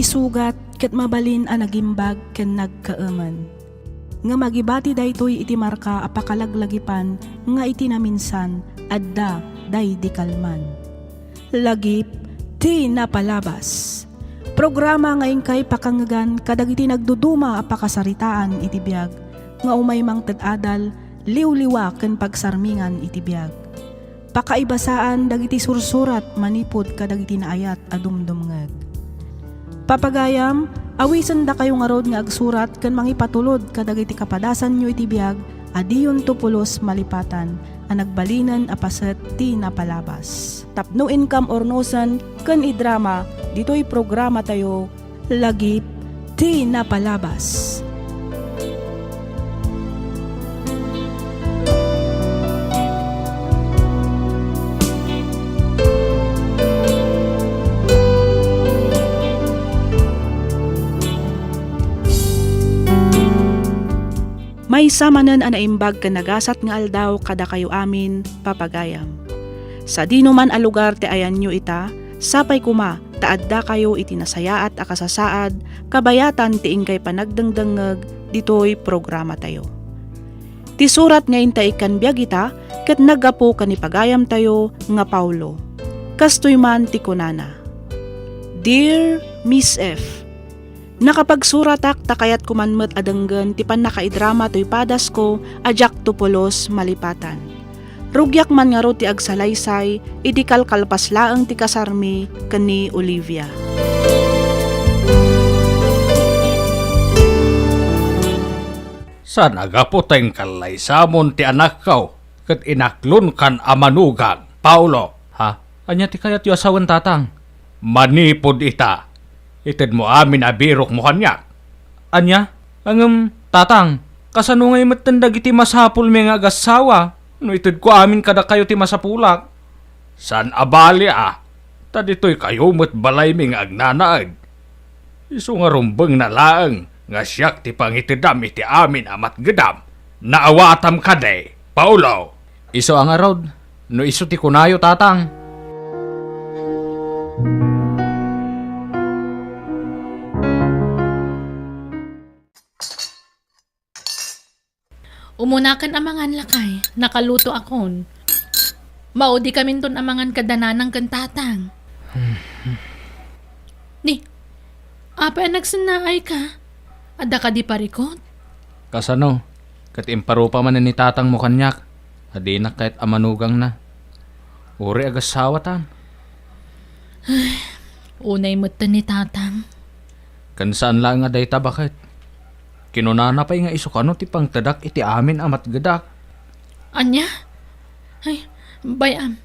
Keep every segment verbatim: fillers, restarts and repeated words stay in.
Sugat ket mabalin a nagimbag ken nagkaemen. Ngem agibati daytoy iti marka a pakalaglagipan nga iti naminsan adda daydi kalman. Lagip ti napalabas. Programa nga inkay pakangngegan kadagiti nagduduma a pakasaritaan iti biag nga umay mangted adal, liwliwa ken pagsarmingan iti biag. Pakaibasaan dagiti sursurat manipud kadagiti naayat a dumdumngeg. Papagayam, awisendakayo ngarud nga agsurat ken mangipatulod kadagiti kapadasanyo iti biag a diyonto pulos malipatan a nagbalinen a paset ti napalabas. Tapno inkam urnosen ken idrama ditoy programatayo, Lagip ti Napalabas. Maysa manen a naimbag ken nagasat nga aldaw kadakayo amin, papagayam. Sadino man a lugar ti ayanyo ita, sapay koma ta addakayo iti nasayaat a kasasaad kabayatan ti inkay panagdengdengngeg ditoy programatayo. Ti surat nga inta ikkan biag ita ket naggapu ken ni pagayamtayo nga Paulo. Kastoy man ti kunana, Dear Miss F, Nakapagsuratak ta kayatko man met a denggen ti pannakaidrama toy padasko a diakto pulos malipatan. Rugiak man ngarud ti agsalaysay idi kalkalpas laeng ti kasarmi ken ni Olivia. Saan a gapu ta inkallaysamon ti anakko ket inaklonkan a manugang, Paulo? Ha? Ania ti kayatyo a sawen, Tatang? Manipud ita, itedmo amin a birokmo kaniak. Ania? Ngem, Tatang, kasano ngay metten dagiti masapulmi nga agassawa no itedko amin kadakayo ti masapulak? Saan a bali a, ta ditoy kayo met balaymi nga agnanaed. Isu nga rumbengna laeng nga siak ti pangitedam iti amin a matgedam. Naawatam kadi, Paulo? Isu a ngarud, no isu ti kunayo, Tatang. Umunakan a mangan, lakay. Nakalutoakon. Maudikaminton a mangan kada nanang ken tatang. Ni, apay a nagsennaayka? Adda kadi parikut? Kasano? Ket imparupa manen ni tatangmo kaniak a dinak kayat a manugangna. Uray agassawatan. Ay, unay metten ni tatang. Ken saan laeng a dayta, baket. Kinunana pay nga isu kano ti pangtedak iti amin a matgedak. Ania? Ay, bay-am,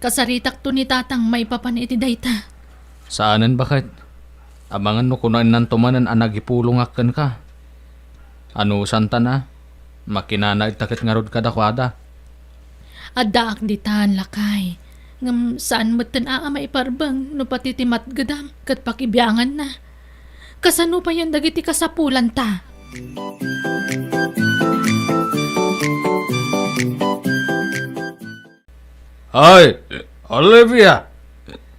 kasaritakto ni tatang maipapan iti dayta. Saanen, baket. Amangan no kunannanto manen a nagipulongak kenka. Anusanta a, makinanaedta ket ngarud kadakuada. Addaak ditan, lakay. Ngem saan metten a, a maiparbeng no pati ti matgedam ket pakibianganna. Kasano payen dagiti kasapulanta? Ay, Olivia,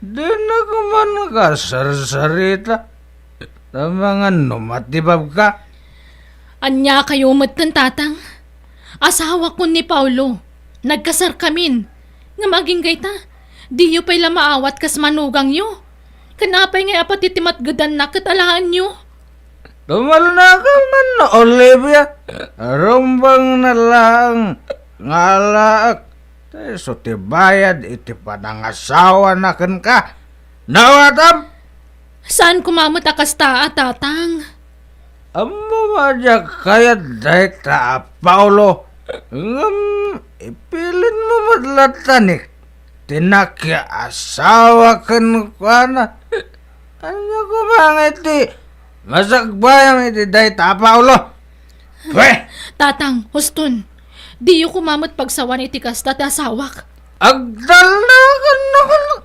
dinak man kasarsarita. Amangan no matibabka. Ania kayo metten, tatang? Asawakon ni Paulo. Nagkasarkamin. Ngem agingga ita, diyo pay la maawat kas manugangyo. Ken apay ngay a pati ti matgedanna ket alaenyo? Tumalnaka man, Olivia. Rumbeng na laeng nga alaek. Ta isu ti bayad iti panangasawana kenka. Naawatam? Saan koma met a kasta a, tatang? Ammom a diak kayat dayta a Paulo. Ngem ipilinmo met latta ni ti nakiasawa kenkuana. Ania koma ngay ti masagbayam iti dayta a Paulo? Pwe! Tatang, huston. Diyo koma met pagsawan iti kasta ti asawak. Agtalnakan no kun-,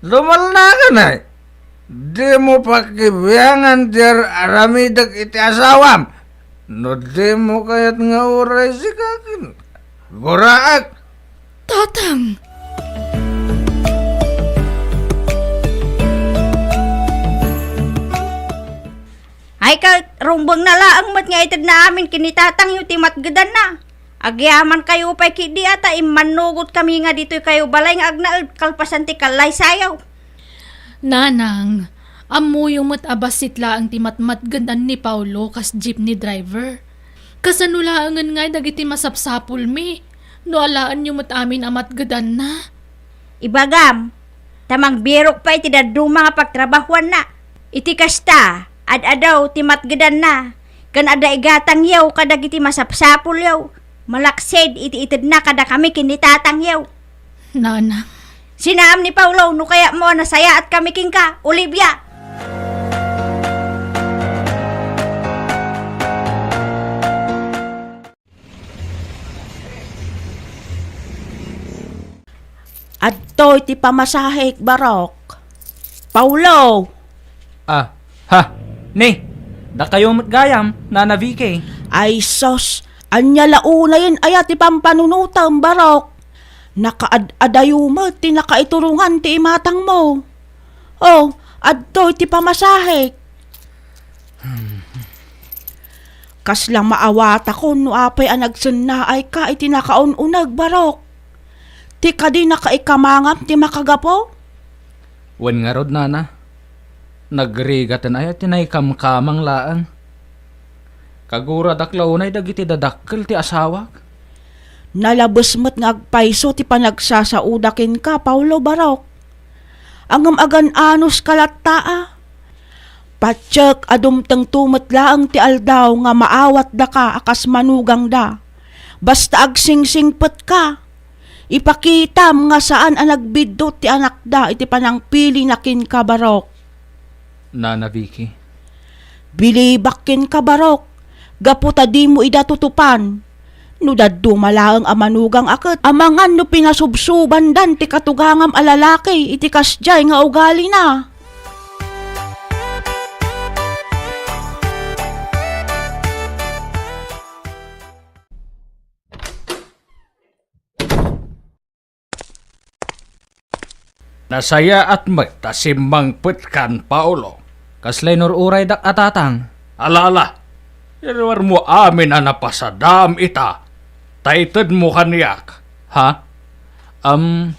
dumalnakan ay. Dimo pakibiangan ti ar-aramidek iti asawam. No dimo kayat nga uray sika ken guraek. Tatang! Umbengna laeng met nga itedna amin ken ni tatangyo ti matgedanna. Agyamankayo pay ketdi a ta immannugotkami nga ditoykayo balay nga agnaed kalpasan ti kallaysayo. Nanang, ammoyo met a bassit laeng ti matmatgedan ni Paolo kas jeepney driver. Kasano laengen ngay dagiti masapsapulmi no alaenyo met amin a matgedanna? Ibagam, ta mangbirok pay ti dadduma nga pagtrabahuanna. Iti kasta, ad-adu ti matgedanna, ken adda igatangyo kadagiti masapsapulyo, malaksid iti itedna kadakami ken ni tatangyo. Nanang. Sinaam ni Paolo, no kayatmo a nasayaatkami kenka, Olivia. Adtoy ti pamasahek, Barok. Paolo! Ah, ha, ni, dakayo met gayam, Nana Vicky. Ay sus, ania la unayen aya ti pampanunotem, Barok? Nakaad-adayo met ti nakaiturongan ti imatangmo. Oh, adtoy ti pamasahek. Kasla maawatakon no apay a nagsennaayka iti nakaun-uneg, Barok. Ti kadi nakaikamangam ti makagapu? Wen ngarud, Nana. Nagrigaten aya ti naikamkamang laeng. Kaguradak la unay dagiti dadakkel ti asawak. Nalabes met nga agpayso ti panagsasaoda kenka, Paolo, Barok. Ngem agan-anoska latta a. Patiek a dumtengto met laeng ti aldaw nga maawatdaka a kas manugangda. Basta agsingsingpetka. Ipakitam nga saan a nagbiddut ti anakda iti panangpilina kenka, Barok. Nana Vicky. Bilibak kenka, Barok, gapu ta dimo ida tutupan. No dadduma laeng a manugang a ket amangan no pinasubsobandan ti katugangam a lalaki iti kasdiay nga ugalina. Nasayaat met ta simmangpetkan, Paolo. Kaslay nur-uraydak a tatang. Ala, ala. Iruarmo amin a napasadaam ita, ta itedmo kaniak. Ha? Am,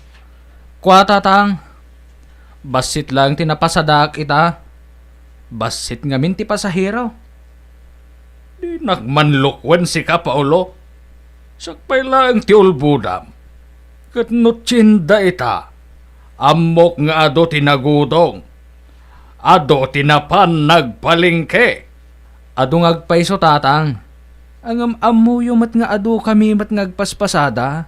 kua, tatang. Bassit laeng ti napasadaak ita. Bassit ngamin ti pasahero. Dinak manlukuen sika, Paolo. Sakbay laeng ti ulbodam. Ket no tienda ita, ammok nga adu ti nagudong. Adu ti napan nagpalengke. Adu nga agpayso, tatang. Ngem ammoyo met nga adu kami met nga agpaspasada.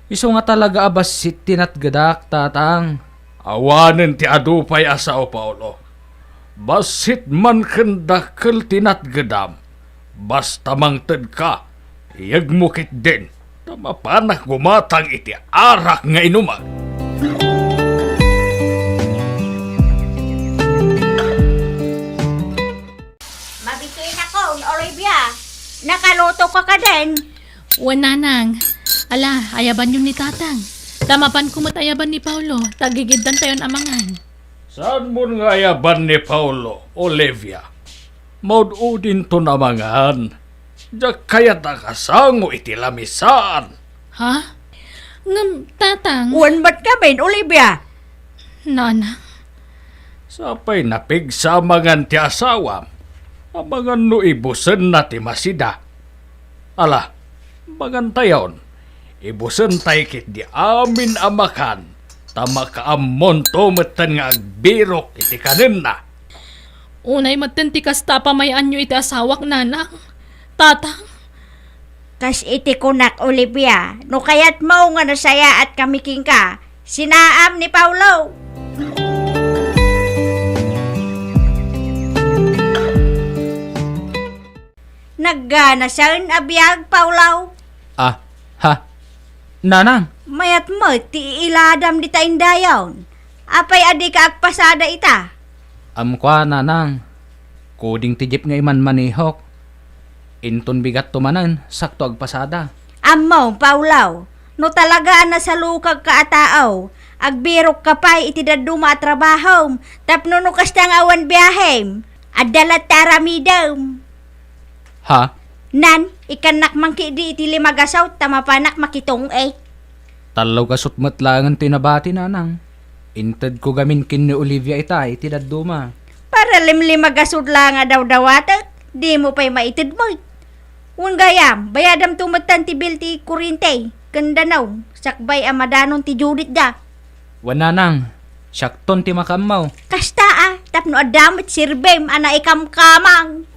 Isu nga talaga a bassit ti natgedak, tatang. Awanen ti adu pay a sao, Paolo. Bassit man ken dakkel ti natgedam. Basta mangtedka, iyegmo ketdin, ta mapanak gumatang iti arak nga inumag. Mabituinakon, Olivia. Nakaluto ka kadin? Wen, nanang. Ala, ayabanyo ni tatang. Ta mapanko met ayaban ni Paolo, ta agigiddantayon a mangan. Saanmon nga ayaban ni Paolo, Olivia? Maud-udinton a mangan. Diak kayat a kasango iti lamisaan. Ha? Ngem, tatang. Wen met ngamin, Olivia. Nanang. Sapay napigsa a mangan ti asawam. Amangan no ibusenna ti masida. Ala, mangantayon. Ibusentay ketdi amin a makan, ta makaammonto metten nga agbirok iti kanenna. Unay metten ti kasta a pamay-anyo iti asawak, nanang. Tatang. Kas iti kunak, Olivia, no kayatmo nga nasayaatkami kenka, sinaam ni Paolo. Nagganasen a biag, Paolo. Ah, ha? Nanang? Mayat met ti iiladam dita indayon. Apay a dika agpasada ita? Am, kua, nanang. Kuding ti jeep nga imanmanihok. Inton bigatto manen, sakto agpasada. Ammom, Paolo, no talaga a nasalukagka a tao, agbirokka pay iti dadduma a trabahom, tapno no kasta nga awan biahem. Adda latta aramidem. Ha? Nan, ikkannak man ketdi iti lima gasut ta mapanak makitong-ek. Tallo gasut met laengen ti nabati, nanang. Intedko gamin ken ni Olivia ita iti dadduma. Para limlima gasut laeng a dawdawatek, dimo pay maited met. Wen gayam, bayadamto metten ti bill ti kurente ken danum, sakbay a madanon ti juditda. Wen, nanang, siakton ti makaammo. Kasta a, tapno adda met serbim a naikamkamang.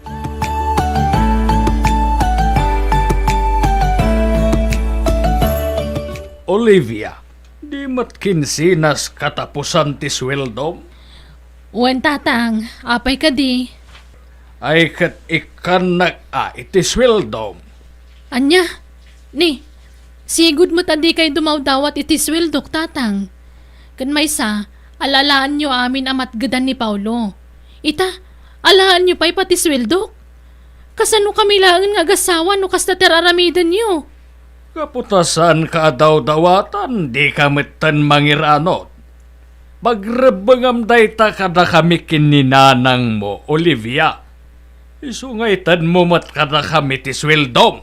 Olivia, di met kinsinas katapusan ti sueldom? Wen, tatang, apay kadi? Ay ket ikkannak a iti sueldom. Ania? Ni, sigud met a dikay dumawdawat iti sueldok, tatang. Ken maysa, al-alaenyo amin a matgedan ni Paolo. Ita, alaenyo pay pati sueldok? Kasano kami laengen nga agasawa no kasta ti ar-aramidenyo? Gapu ta saanka a dawdawatan, dika metten mangiranod. Pagrebbengam dayta kadakami ken ni nanangmo, Olivia. Isu nga itedmo met kadakami ti sueldom.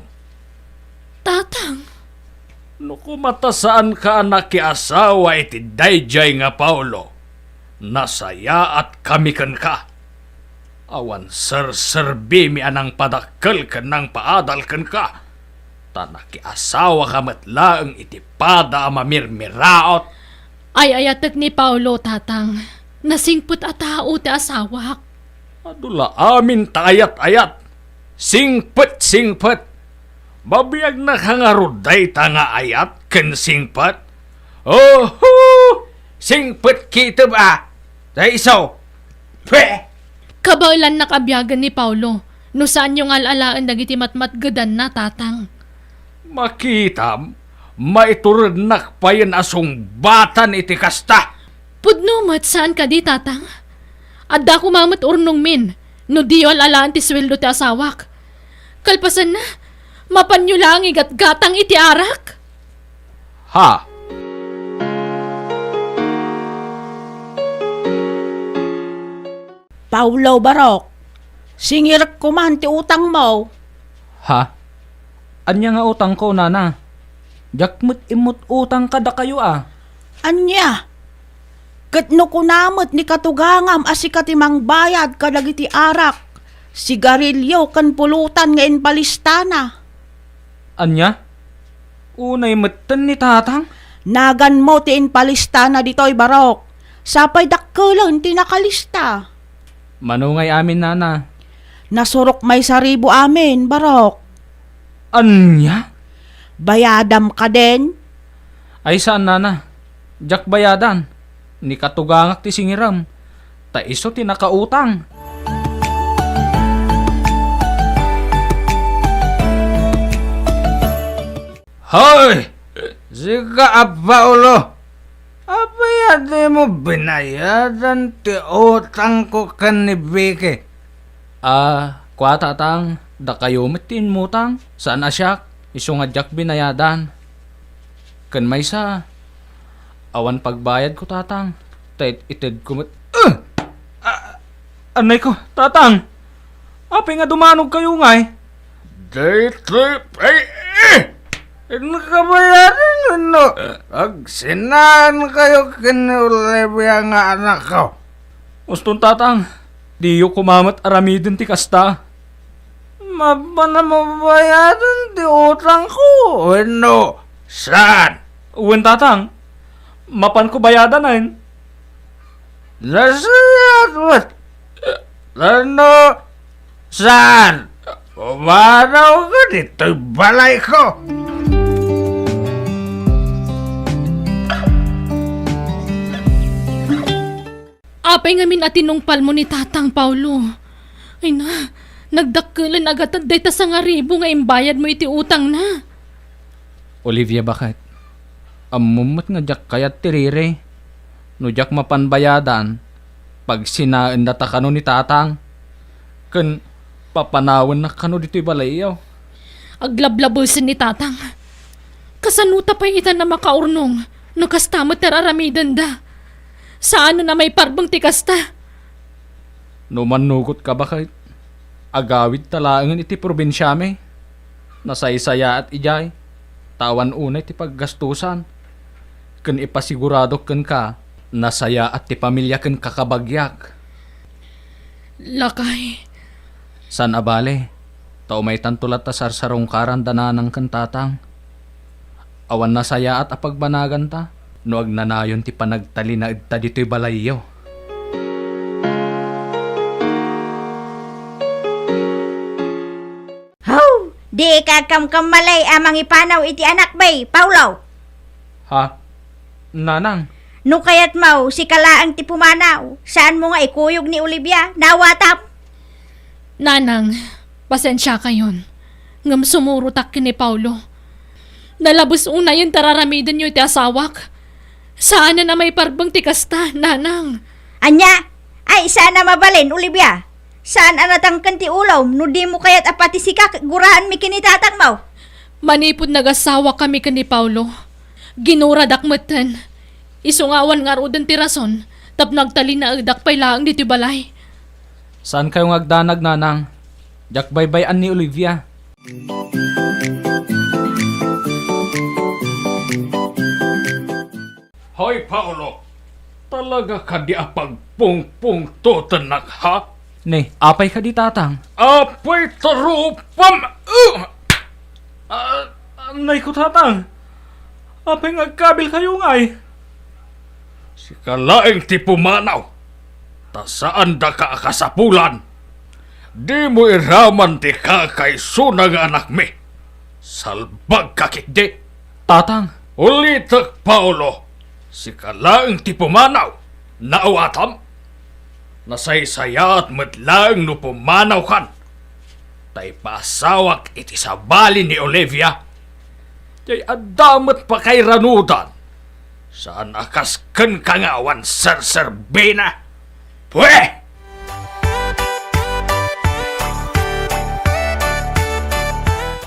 Tatang. No koma ta saanka a nakiasawa iti daydiay nga Paolo, nasayaatkami kenka. Awan serserbimi a nangpadakkel ken nangpaadal kenka, ta nakiasawaka met laeng iti pada a mamirmiraot. Ay-ayatek ni Paolo, tatang. Nasingpet a tao ti asawak. Adu la amin ta ayat-ayat. Singpet, singpet. Mabiagnaka ngarud dayta nga ayat ken singpet? Oho! Singpet ketdi a. Dayso. Pwe! Kabaelannak a biagen ni Paolo no saanyo nga al-alaen dagiti matmatgedanna, tatang. Makitam, maiturednak payen a sungbatan iti kasta. Pudno met, saan kadi, tatang? Adda koma met urnongmin no diyo al-alaen ti sueldo ti asawak. Kalpasanna, mapanyo laeng igatgatang iti arak? Ha? Paolo, barok, singirek koman ti utangmo. Ha? Ania nga utangko, nana? Diak met immut-utang kadakayo a. Ania? Ket no kuna met ni katugangam a sika ti mangbayad kadagiti arak, sigarilio ken pulutan nga impalistana. Ania? Unay metten ni tatang? Naganmo ti impalistana ditoy, barok. Sapay dakkelen ti nakalista. Mano ngay amin, nana? Nasurok maysa ribu amin, barok. Ania? Bayadam kadin? Ay, saan, nana. Diak bayadan. Ni katugangak ti singirem. Ta isu ti nakautang. Hoy! Sika a Paolo! Apay a dimo binayadan ti utangko ken ni Vicky? Ah, kua, tatang, dakayo met ti immutang, saan a siak, isu nga diak binayadan. Ken maysa, awan pagbayadko, tatang, ta it-itedko met. Ah! Ah, anayko, tatang! Apay nga dumanogkayo ngay? Daytoy pay, eh! Inkabayadan wenno agsinaankayo ken ni Olivia nga anakko? Uston, tatang, diyo koma met aramiden ti kasta. Mapanam a bayadan ti utangko wenno saan? Wen, tatang, mapanko bayadanen. Nasayaat met. Tano saan? Pumanawka ditoy balayko. Apay ngamin a tinungpalmo ni Tatang Paolo? Ay na, nagdakkelen a gatad dayta sangaribu nga imbayadmo iti utangna. Olivia, baket, ammom met nga diak kayat ti riri. No diak mapan bayadan, pagsinaendata kano ni Tatang, ken papanawennak kano ditoy balayyo. Aglablabesen ni Tatang. Kasanota pay itan a makaurnong no kasta met ti ar-aramidenda? Saanen a maiparbeng ti kasta. No mannugotka baket, agawidta laengen iti probinsiami. Nasaysayaat idiay, ta awan unay ti paggastusan. Ken ipasiguradok kenka, nasayaat ti pamilya ken kakabagiak. Lakay. Saan a bale, ta umaytanto latta sarsarungkaran da nanang ken tatang. Awan nasayaat a pagbanaganta no agnanayon ti panagtalinaedta ditoy balayyo. Haw! Diika agkamkammalay a mangipanaw iti anak, bay, Paulo? Ha? Nanang? No kayatmo, sika laeng ti pumanaw. Saanmo nga ikuyog ni Olivia, naawatam? Nanang, pasensiakayon. Ngem sumurotak ken ni Paulo. Nalabes unayen ti ar-aramidenyo iti asawak. Saanen a maiparbeng ti kasta, nanang. Ania? Ay, saan a mabalin, Olivia. Saan a natangken ti ulom no dimo kayat a pati sika ket guraenmi ken ni tatangmo. Manipud nagasawakami ken ni Paulo, ginuradak metten. Isu nga awan ngaruden ti rason tapno agtalinaedak pay laeng ditoy balay. Saankayo nga agdanag, nanang. Diak baybay-an ni Olivia. Hoy, Paolo! Talaga kadi a pagpungpungtotennak, ha? Ne, apay kadi, tatang? Apay tarupam! Uh! Ah, nay ko, tatang. Apay nga agkabilkayo ngay? Sika laeng ti pumanaw, ta saandaka a kasapulan. Dimo iraman ti kakaisuna nga anakmi. Salbagka ketdi. Tatang. Ulitek, Paolo, sika laeng ti pumanaw. Naawatam? Nasaysayaat met laeng no pumanawkan, ta ipaasawak iti sabali ni Olivia. Jay adda met pakairanudan. Saan a kas kenka nga awan serserbina. Pwe!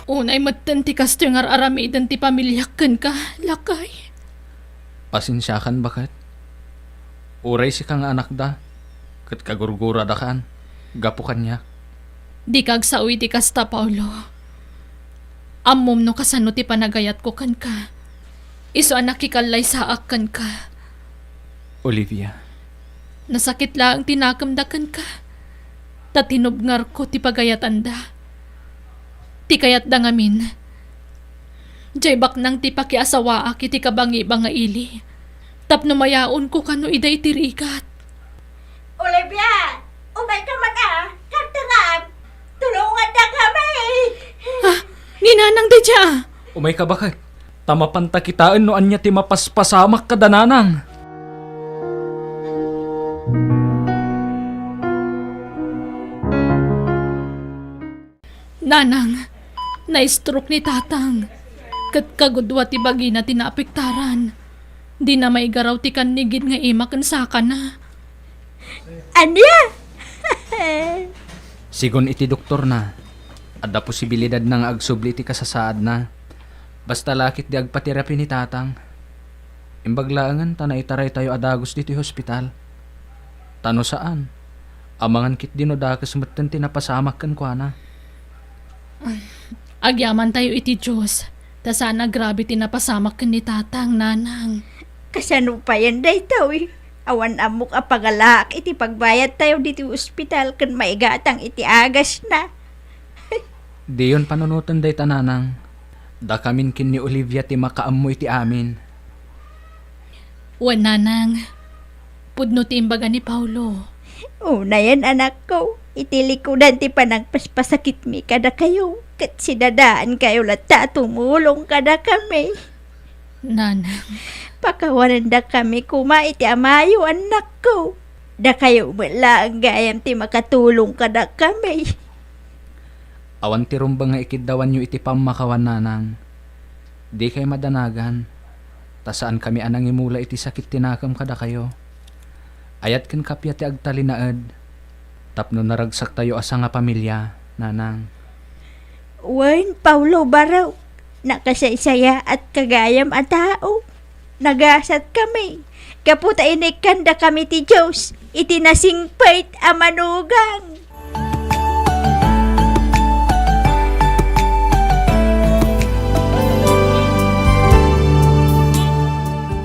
Unay metten ti kastoy nga ar-aramiden ti pamiliak kenka, lakay. Pasensiakan, baket. Uray sika nga anakda, ket kagurguradakan gapu kaniak. Dika agsao iti kasta, Paolo. Ammom no kasano ti panagayatko kenka. Isu a nakikallaysaak kenka. Olivia. Nasakit laeng ti nakemda kenka, ta tinubngarko ti pagayatanda. Ti kayatda ngamin, jay baknang ti pakiasawaak iti kabangiba nga ili, tapno mayaonko kano ida iti rigat. Olivia! Umayka man a! Kartangam! Tulongandakami! Ah, ni Nanang daydiay a! Umayka, baket, ta mapanta kitaen no ania ti mapaspasamak kada Nanang. Nanang, na-stroke ni Tatang, ket kagudua ti bagina ti naapektaran. Dina maigaraw ti kannigid nga ima ken sakana. Ania? Sigun iti doktorna, adda posibilidadna nga agsubli iti kasasaadna. Basta la ketdi agpaterapi ni Tatang. Imbag laengen ta naitaraytayo a dagus ditoy hospital. Ta no saan, amangan ketdi no dakes metten ti napasamak kenkuana. Agyamantayo iti Dios, ta saan a grabe ti napasamak ken ni Tatang, Nanang. Kasano payen daytoy? Awan ammok a pangalaak iti pagbayadtayo ditoy ospital ken maigatang iti agasna. Diyon panunoten dayta, Nanang. Dakamin ken ni Olivia ti makaammo iti amin. Wen, Nanang. Pudno ti imbaga ni Paolo. Unayen, anakko, iti likudan ti panagpaspasakitmi kadakayo, ket sidadaankayo latta a tumulong kadakami. Nanang. Pakawanendakami koma iti amayo, annakko. Dakayo met laeng gayam ti makatulong kadakami. Awan ti rumbeng nga ikiddawanyo iti pammakawan, Nanang. Dikay madanagan, ta saankami a nangimula iti sakit ti nakem kadakayo. Ayat ken kappia ti agtalinaed tapno naragsaktayo a sangapamilia, Nanang. Wen, Paolo Barok, nakasaysayaatka gayam a tao. Nagasatkami, gapu ta inikkandakami ti Dios. iti nasingpet a manugang.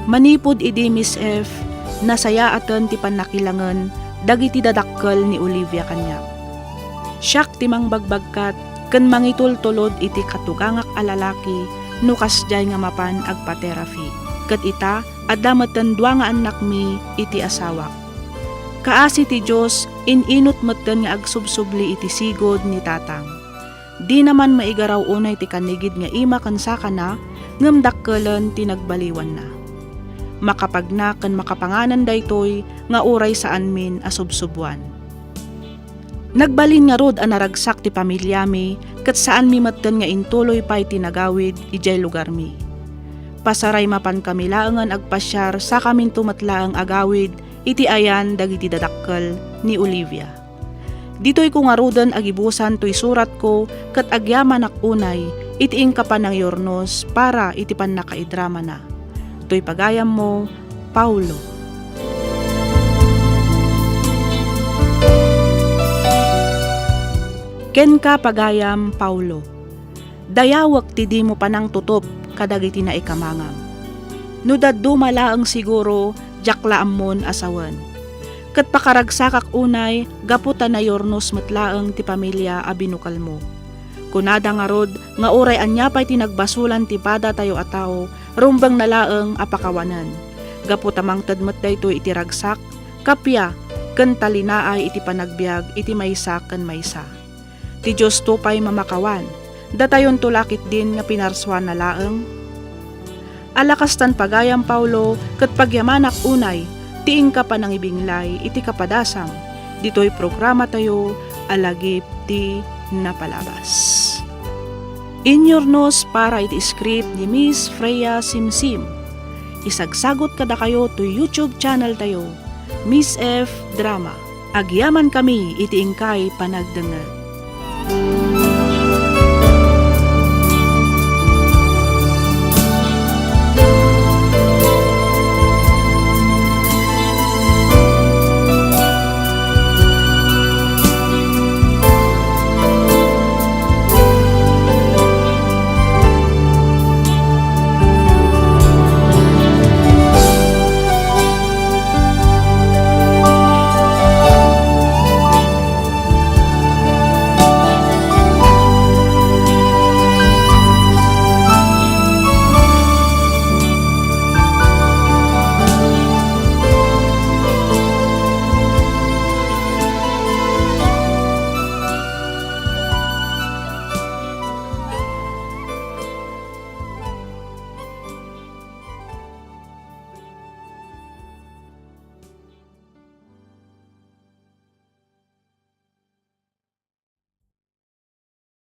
Manipud idi, Miss F, nasayaaten ti pannakilangen dagiti dadakkel ni Olivia kaniak. Siak ti mangbagbagkat ken mangitultulod iti katugangak a lalaki no kasdiay nga mapan agpa-therapy. Ket ita, adda metten dua nga annakmi iti asawak. Kaasi ti Dios, in-inut metten nga agsubsubli iti sigud ni tatang. Dina man maigaraw unay ti kanigid nga ima ken sakana, ngem dakkelen ti nagbaliwanna. Makapagna ken makapanganan daytoy nga uray saanmin a subsubuan. Nagbalin ngarud a naragsak ti pamiliami ket saanmi metten nga intuloy pay ti nagawid idiay lugarmi. Pasaray mapankami laengen agpasiar sakaminto met laeng agawid iti ayan dagiti dadakkel ni Olivia. Ditoyko ngaruden agibusan toy suratko ket agyamanak unay iti inka panangiyurnos para iti pannakaidramana. Toy pagayammo, Paulo. Kenka, pagayam Paulo. Dayawek ti dimo panangtutup kadagiti naikamangam. No dadduma laeng siguro, diak la ammon a sawen. Ket pakaragsakak unay gapu ta nayurnos met laeng ti pamilia a binukelmo. Kunada ngarud nga uray ania pay ti nagbasolan ti padatayo a tao, rumbengna laeng a pakawanen. Gapu ta mangted met daytoy iti ragsak, kappia, ken talinaay iti panagbiag iti maysa ken maysa. Ti Diosto pay mamakawan, datayonto la ketdin nga pinarsuana laeng? Ala kastan, pagayam Paulo, ket pagyamanak unay ti inka panangibinglay iti kapadasam ditoy programatayo a Lagip ti Napalabas. Inyurnos para iti script ni Miss Freya Simsim. Isagsagot kadakayo toy YouTube channel tayo, Miss F Drama. Agyamankami iti inkay panagdengngeg.